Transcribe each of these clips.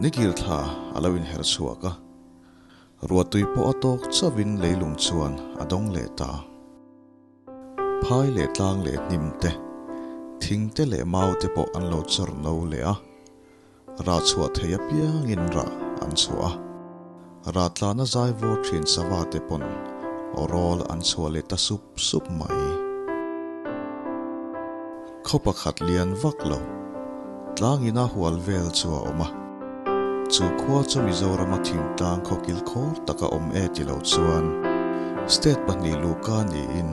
Nikir thla a lo inher chhuak a, ruahtui pawh a tawk chauhin leilung chuan a dawng leh ta. Phai leh tlang leh hnim te, thing te leh mau te pawh an lo chawr no leh a, rah chhuah thei apiangin rah an chhuah a, rah tlana zai vawr thin sava te pawn aw rawl an chhuah leh ta sup sup mai. Khaw pakhat lian vak lo, tlangina hual vel chu a awm a, chu khua chu Mizorama thingtlang khaw kilkhawr taka awm e ti lo chuan state pahnih luhka niin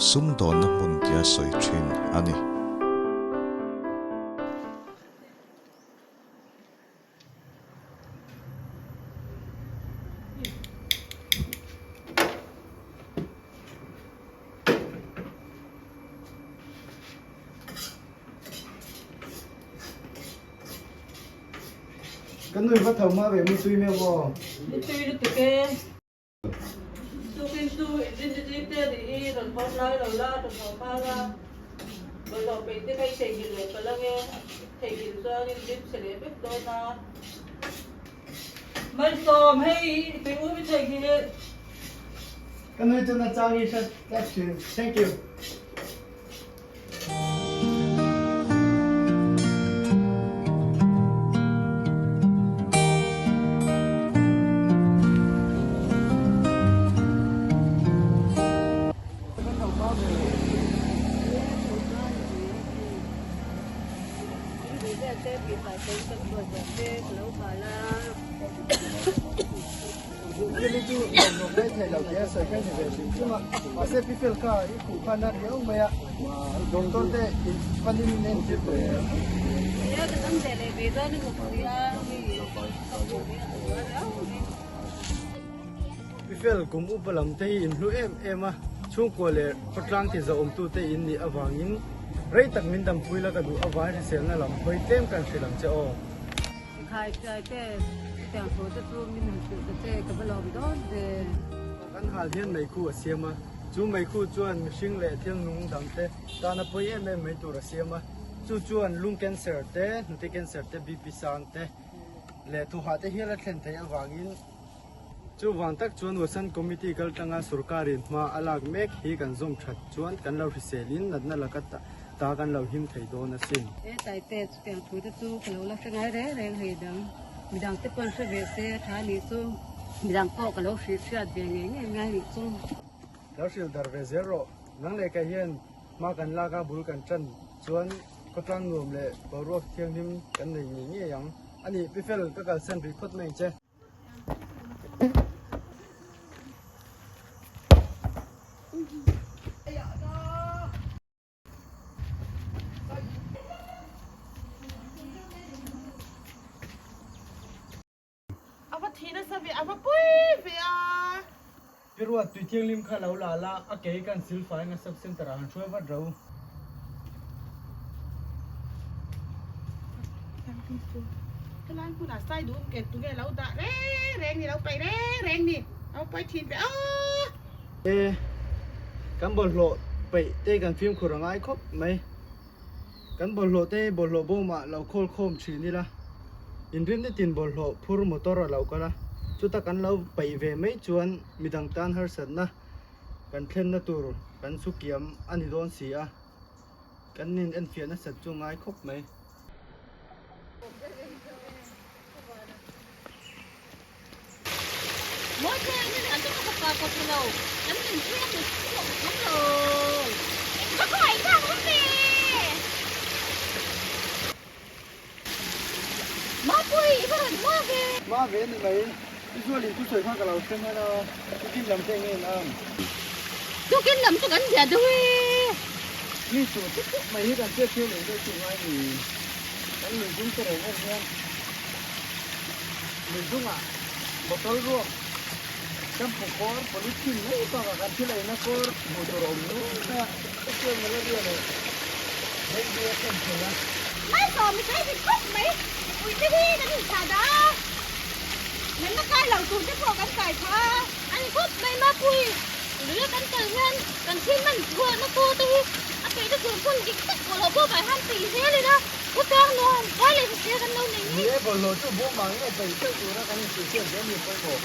sumdawnna hmun tia sawi thin a ni. Kan nui va tho ma ve mutui meuh aw. Mutui lutuk e. Tukin chu identity te nih hi rawn hawn lai lo la, rawn haw hma la, bawlhhlawh peih te kha i theihnghilh leh palh ange, theihnghilh chuanin lim chhe leh vek dawn a. Malsawm, hei i peih um i theihnghilh. Ka nui chu na chang i hre tlat thin. Thank you. Zirtirtu chu lawmlawm mai thei lo tia sawi kha ni ve hrim hrim a, mahse Pi Fel kha i khuh khan a riau mai a, doctor te in panin in entir tawh em? Pi Fel kum upa lam te hi in hlu em em a, chhungkua leh khawtlang ti zahawmtu te in nih avangin rei tak min dampui la ka duh avang hriselna lam hawi tlem kan hrilh ang che aw. Khai khai te chutiang thu te chu min han hrilh ta che ka va lawm dawn ve. Kan hal hian meikhu a siam a, chu meikhu chuan mihring leh thil nung dang te tana pawi em em mai tur a siam a, chu chuan lung cancer te, hnute cancer te, BP sang te leh thawhah te hial a thlen theih avangin chuvang tak chuan Wasan Committee kal tanga sorkarin hma a lak mek hi kan zawm that chuan kan lo hriselin natna laka ta kan lo him thei dawn asin. He taite chutiang thu te chu ka lo la hre ngai reng reng hei dang midang te pawn hre ve se a tha nih chu midang pawh ka lo hrilh hriat ve ngei ngei ngai nih chu. Lo hrilh dar ve zel rawh. Nang leh kei hian hma kan lak a bul kan tan chuan khawtlang nuam leh boruak thianghlim kan nei ngei ngei ang. A nih Pi Fel ka kalsan rih phawt mai ang che. A va thi nasa ve, a va pui ve a. Pi Ruat, tui thianghlim kha lo la la, a kei kan sil fai nga sub center ah han hruai vat ro. Helai hmunah sai duh ket tunge lo dah reng reng ni, lo paih reng reng ni, lo paih thin ve a. E, kan bawlhhlawh peih te kan fimkhur a ngai khawp mai. Kan bawlhhlawh te hi bawlhhlawh bawmah lo khawl khawm thin ila, inrin nitin bawlhhlawh phur motor a lo kal a, chuta kan lo peih ve mai chuan midang tan harsatna kan thlenna tur kan su kiam a ni dawn si a, kan in enfiah nasat chu ngai khawp mai. Ma ve ni mai, i zualin thu sawi kha ka lo hre hman a, tukin lam te enge in ang? Tukin lam chu kan zia deuh e. Mi chu tuk tuk mai hi kan hriat thiam eng deuh chu ngai ni, kan lui dung te reng en hian. Lui dungah bottle ruak shampoo kawr polythene mai bakah kan thil eina kawr hmuh tur a awm nual mai a, hetiang malaria leh dengue a thlen thei a. Malsawm i sawi dik khawp mai, mipui te hi kan inthlah dah a, natna kai lo tur te pawh kan kai phah a, a ni khawp mai Mapui, luia kan kal hian kan thil hman ruahna kaw te hi a peihna tur hmun dik tak pawh loh pawh kai han peih zel ila. Khawtlang nuam, vai leh hrisel kan lo nei ngei. Ni e, bawlhhlawh chu bawmah nge paih paih tura kan inhrilhfiah zel ni pawimawh.